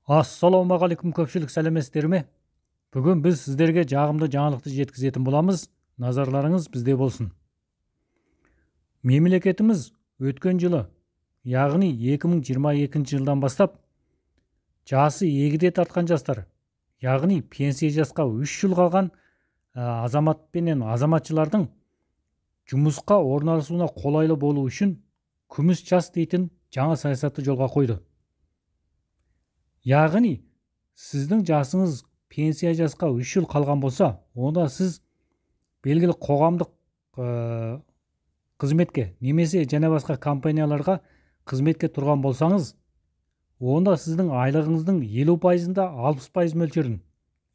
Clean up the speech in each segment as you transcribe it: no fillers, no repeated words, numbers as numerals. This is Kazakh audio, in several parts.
Ассалаумағалейкум көпшілік, сәлеметсіздер ме? Бүгін біз сіздерге жағымды жаңалықты жеткізетін боламыз. Назарларыңыз бізде болсын. Мемлекетіміз өткен жылы, яғни 2022 жылдан бастап жасы егде тартқан жастар, яғни пенсия жасқа 3 жыл қалған азамат пенен азаматшылардың жұмысқа орналасуына қолайлы болу үшін күміс жас дейтін жаңа саясатты жолға қойды. Яғни сіздің жасыңыз пенсия жасқа 3 жыл қалған болса, онда сіз белгілі қоғамдық қызметке немесе және басқа компанияларға қызметке тұрған болсаңыз, онда сіздің айлығыңыздың 50%-ында 60% мөлшерін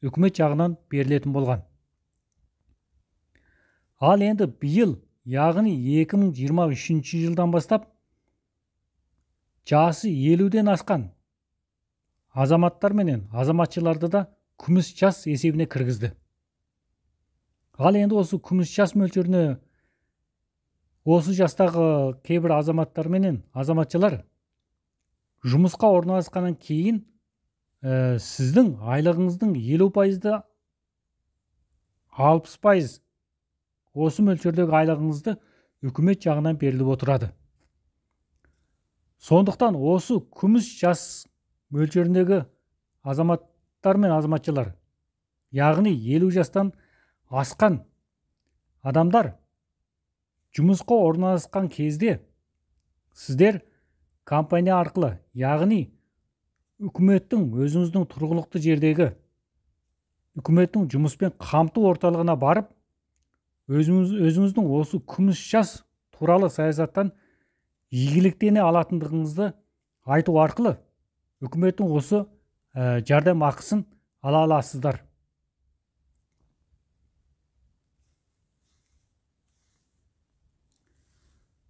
үкімет жағынан берілетін болған. Ал енді биыл, яғни 2023 жылдан бастап жасы 50-ден асқан азаматтар менен азаматшыларды да күміс жас есебіне кіргізді. Ал енді осы күміс жас мөлшеріне осы жастағы кейбір азаматтар менен азаматшалар жұмысқа орналасқаннан кейін сіздің айлығыңыздың 50%-ды 60% осы мөлшердегі айлығыңызды үкімет жағынан беріліп отырады. Сондықтан осы күміс жас мөлшеріндегі азаматтар мен азаматшалар, яғни 50 жастан асқан адамдар жұмысқа орналасқан кезде сіздер компания арқылы, яғни үкіметтің өзіңіздің тұрғылықты жердегі үкіметтің жұмыспен қамту орталығына барып, өзіңіздің осы күміс жас туралы саясаттан игіліктене алатындығыңызды айту арқылы үкіметтің осы жәрдем ақысын ала аласыздар.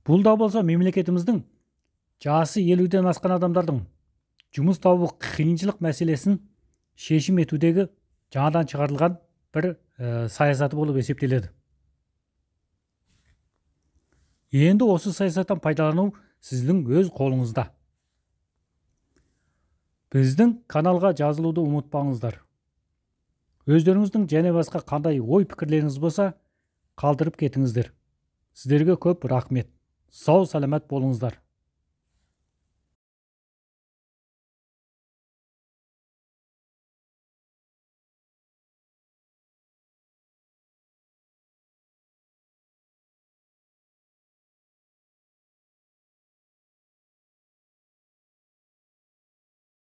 Бұл да болса мемлекетіміздің жасы 50-ден асқан адамдардың жұмыс табу қиыншылық мәселесін шешім етудегі жаңадан шығарылған бір саясаты болып есептеледі. Енді осы саясаттан пайдалану сіздің өз қолыңызда. Біздің каналға жазылуды ұмытпаңыздар. Өздеріңіздің және басқа қандай ой пікірлеріңіз болса, қалдырып кетіңіздер. Сіздерге көп рахмет. Сау саламат болыңыздар.